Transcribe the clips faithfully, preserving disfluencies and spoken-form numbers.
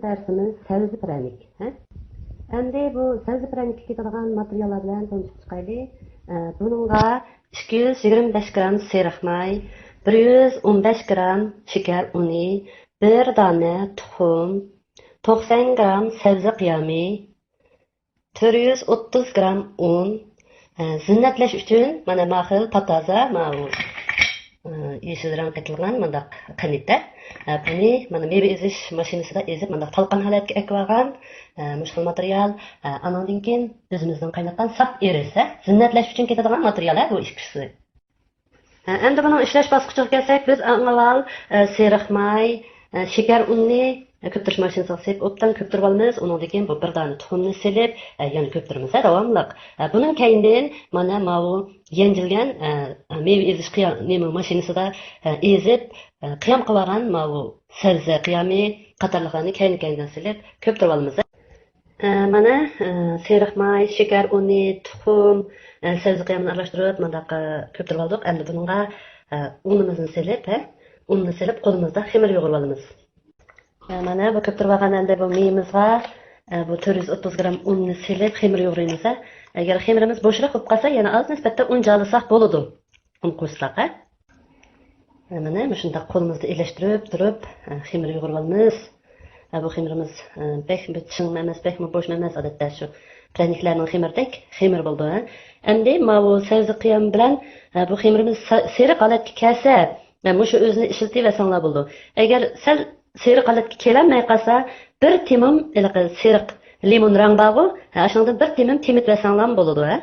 دەرسىمىز سەۋزە پىرەنىك، ھە؟ ئەمدى بۇ سەۋزە پىرەنىككە كېتىدىغان ماتېرىياللار بىلەن تونۇشۇپ چىقايلى. ئە، بۇنىڭغا ئىككى يۈز يىگىرمە بەش گرام سېرىق ماي، بىر يۈز ئون بەش گرام شېكەر ئۇنى، بىر دانە تۇخۇم، توقسان گرام سەۋزە قىيامى، تۆت يۈز ئوتتۇز گرام ئۇن، ئە، زىننەتلەش ئۈچۈن مانا ما خىل پاتازا، ماۋۇ، ئە، يېشىل رەڭ قېتىلغان مۇنداق قېنىتە. ئە، بۇنى مانا مېۋە ئېزىش ماشىنىسىدا ئېزىپ، مۇنداق تالقان ھالەتكە ئەكىۋالغان، ئە، مۇشۇ خىل ماتېرىيال. ئە، ئانىڭدىن كېيىن ئۆزىمىزنىڭ قايناتقان ساپ ئېرىس، ئە، زىننەتلەش ئۈچۈن كېتىدىغان ماتېرىيال، ئە، بۇ ئىككىسى. ھە، ئەمدى بۇنىڭ ئىشلەش باسقۇچىغا كەلسەك، بىز ئەڭ ئاۋۋال، ئە، سېرىق ماي، ئە، شېكەر ئۇنىنى، ئە، كۆپتۈرۈش ماشىنىسىغا سېلىپ، ئوبدان كۆپتۈرۈۋالىمىز. ئۇنىڭدىن كېيىن بۇ بىر دانە تۇخۇمنى سېلىپ، ئە، يەنە كۆپتۈرىمىز، ھە، داۋاملىق. ئە، بۇنىڭ كەينىدىن مانا ماۋۇ يەنجىلگەن، ئە، مېۋە ئېزىش قىيا-، نېمە، ماشىنىسىدا، ئە، ئېزىپ، ئە، قىيام قىلىۋالغان ماۋۇ سەۋزە قىيامى قاتارلىقلارنى كەينى-كەينىدىن سېلىپ كۆپتۈرۈۋالىمىز. ئە، مانا، ئە، سېرىق ماي، شېكەر ئۇنى، تۇخۇم، ئە، سەۋزە قىيامىنى ئارىلاشتۇرۇپ مۇنداق، ئە، كۆپتۈرۈۋالدۇق. ئەمدى بۇنىڭغا، ئە، ئۇنىمىزنى سېلىپ، ھە، ئۇننى سېلىپ قولىمىزدا خېمىر يۇغۇرۇۋالىمىز. ئە، مانا بۇ كۆپتۈرۈۋالغان ئەمدى بۇ مېيىمىزغا، ئە، بۇ تۆت يۈز ئوتتۇز گرام ئۇننى سېلىپ خېمىر يۇغۇرىمىز، ھە. ئەگەر خېمىرىمىز بوشراق بولۇپ قالسا، يەنە ئاز نىسبەتتە ئۇن جالىساق بولىدۇ. ئۇن قوشساق، ھە. مانا مۇشۇنداق قولىمىزدا ئېلىشتۇرۇپ تۇرۇپ، خېمىر يۇغۇرۇۋالىمىز. بۇ خېمىرىمىز بەكمۇ چىڭمۇ ئەمەس، بەكمۇ بوشمۇ ئەمەس، ئادەتتە شۇ پىرەنىكلەرنىڭ خېمىرىدەك خېمىر بولىدۇ. ئەمدى ماۋۇ سەۋزە قىيام بىلەن بۇ خېمىرىمىز سېرىق ھالەتكە كەلسە، مۇشۇ ئۆزىنى ئىشلىتىۋەرسەڭلار بولىدۇ. ئەگەر سەل سېرىق ھالەتكە كېلەلمەي قالسا، بىر تېمىم ھېلىقى سېرىق لىمون رەڭ بارغۇ، ئاشۇنىڭدىن بىر تېمىم تېمىتىۋەرسەڭلارمۇ بولىدۇ، ھە.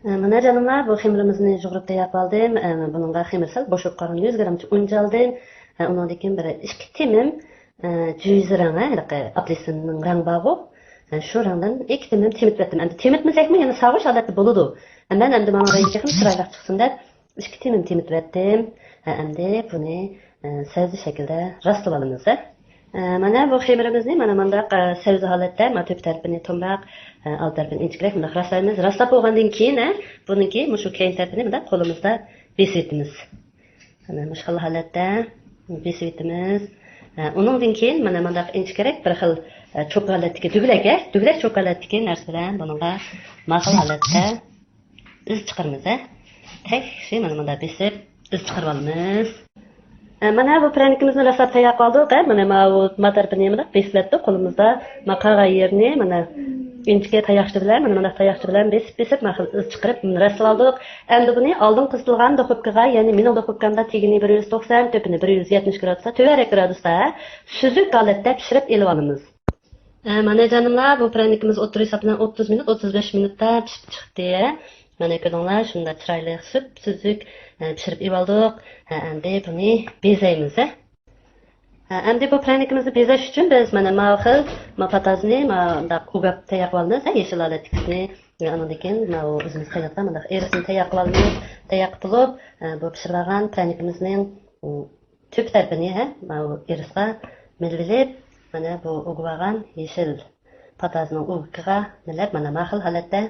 ئە، مانا جانىملار، بۇ خېمىرىمىزنى يۇغۇرۇپ تەييار قىلدىم. ئە، بۇنىڭغا خېمىر سەل بوشاپ قالغان يۈز گرامچە ئۇن چالدىم. ئە، ئۇنىڭدىن كېيىن بىر ئىككى تېمىم، ئە، جۈزە رەڭ، ھە، ھېلىقى ئاپېلسىننىڭ رەڭ بارغۇ. ئە، شۇ رەڭدىن ئىككى تېمىم تېمىتىۋەتتىم. ئەمدى تېمىتمىسەكمۇ يەنە ساغۇش ھالەتتە بولىدۇ. ئە، مەن ئەمدى ماڭا رەڭگى تېخىمۇ چىرايلىق چىقسۇن دەپ، ئىككى تېمىم تېمىتىۋەتتىم. ھە، ئەمدى بۇنى، ئە، سەۋزە شەكلىدە راستلىۋالىمىز، ھە. ئە، مانا بۇ خېمىرىمىزنى مانا مۇنداق، ئە، سەۋزە ھالەتتە، مانا تۆپ تەرىپىنى تومراق، ئە، ئالدى تەرىپىنى ئىنچىكىرەك مۇنداق راستلايمىز. راستلاپ بولغاندىن كېيىن، ھە، بۇنىڭكى مۇشۇ كەينى تەرىپىنى مۇنداق قولىمىزدا بېسىۋېتىمىز. مانا مۇشۇ خىل ھالەتتە بېسىۋېتىمىز. ئە، ئۇنىڭدىن كېيىن مانا مۇنداق ئىنچىكىرەك بىر خىل، ئە، چوكا ھالەتتىكى دۈگىلەك، ھە، دۈگىلەك چوكا ھالەتتىكى نەرسە بىلەن بۇنىڭغا ما خىل ھالەتتە ئىز چىقىرىمىز، ھە. تەكشى مانا مۇنداق بېسىپ ئىز چىقىرىۋالىمىز. ئە، مانا بۇ پىرەنىكىمىزنى راسلاپ تەييار قىلدۇق، ھە. مانا ماۋۇ ماتارپىنى مۇنداق بېسىۋەتتۇق قولىمىزدا. ما قالغان يېرىنى مانا ئىنچىكە تاياقچە بىلەن، مانا مۇنداق تاياقچە بىلەن بېسىپ، بېسىپ، ما خىل ئىز چىقىرىپ، مانا راسلىۋالدۇق. ئەمدى بۇنى ئالدىن قىزىتىلغان دۇخوپكىغا، يەنى مېنىڭ دۇخوپكامدا تېگىنى بىر يۈز توقسان، تۆپىنى بىر يۈز يەتمىش گرادۇستا، تۆۋەنرەك گرادۇستا، ھە، سۈزۈك ھالەتتە پىشۇرۇپ ئېلىۋالىمىز. ئە، مانا جانىملار، بۇ پىرەنىكىمىز ئوتتۇرا ھېساب بىلەن ئوتتۇز مىنۇت، ئوتتۇز بەش مىنۇتتا پىشىپ چىقتى. مانا كۆردۈڭلار، شۇنداق چىرايلىق، سۈپسۈزۈك، ئە، پىشۇرۇپ ئېلىۋالدۇق. ھە، ئەمدى بۇنى بېزەيمىز، ھە. ھە، ئەمدى بۇ پىرەنىكىمىزنى بېزەش ئۈچۈن بىز مانا ما خىل، ما پاتازنى مانداق ئوگاپ تەييار قىلىۋالىمىز، ھە، يېشىل ھالەتتىكىسىنى. ئانىڭدىن كېيىن ماۋۇ ئۆزىمىز قايناتقان مۇنداق ئېرىسنى تەييار قىلىۋالىمىز. تەييار قىلىپ، ئە، بۇ پىشۇرۇۋالغان پىرەنىكىمىزنىڭ، ئۇ، تۆپ تەرىپىنى، ھە، ماۋۇ ئېرىسقا مىلۋىلىپ، مانا بۇ ئوگىۋالغان يېشىل پاتازنىڭ ئوگىكىغا مىلەپ، مانا ما خىل ھالەتتە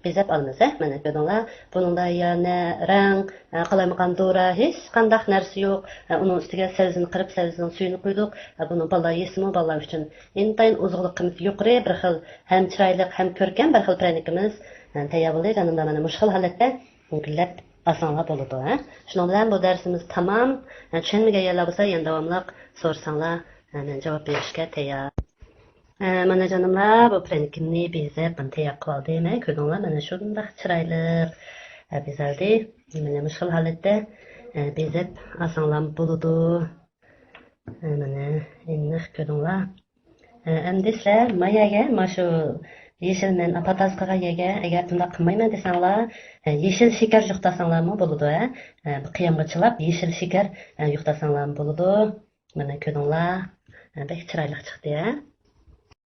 بېزەپ ئالىمىز، ھە. مانا كۆردۈڭلار، بۇنىڭدا يەنە رەڭ، ئە، قالايمىقان دورا، ھېچقانداق نەرسە يوق. ئە، ئۇنىڭ ئۈستىگە سەۋزىنى قىرىپ، سەۋزىنىڭ سۈيىنى قۇيدۇق. ئە، بۇنى بالىلار يېسىمۇ، بالىلار ئۈچۈن ئىنتايىن ئوزۇقلۇق قىممىتى يۇقىرى، بىر خىل ھەم چىرايلىق، ھەم كۆركەم بىر خىل پىرەنىكىمىز، ئە، تەييار بولدى. جانىملار، مانا مۇشۇ خىل ھالەتتە گۈللەپ ئالساڭلار بولىدۇ، ھە. شۇنىڭ بىلەن بۇ دەرسىمىز تامام. ھە، چۈشەنمىگەن يەرلەر بولسا يەنە داۋاملىق سورىساڭلار، ھە، مەن جاۋاب بېرىشكە تەييار. ھە، مانا جانىملار، بۇ پىرەنىكىمنى بېزەپ، مانا تەييار قىلىۋالدىم. ھە، كۆردۈڭلار، مانا شۇنداق چىرايلىق، ھە، بېزەلدى. مانا مۇشۇ خىل ھالەتتە، ھە، بېزەپ ئالساڭلار بولىدۇ. ھە، مانا، ئېنىق كۆردۈڭلار. ئەمدى سىلەر ما يەرگە، ما شۇ يېشىل مەن پاتاز قىلغان يەرگە، ئەگەر بۇنداق قىلمايمەن دېسەڭلار، يېشىل شېكەر يۇقتۇرساڭلارمۇ بولىدۇ، ھە. بۇ قىيامغا چىلاپ يېشىل شېكەر يۇقتۇرساڭلارمۇ بولىدۇ. مانا كۆردۈڭلار، بەك چىرايلىق چىقتى، ھە.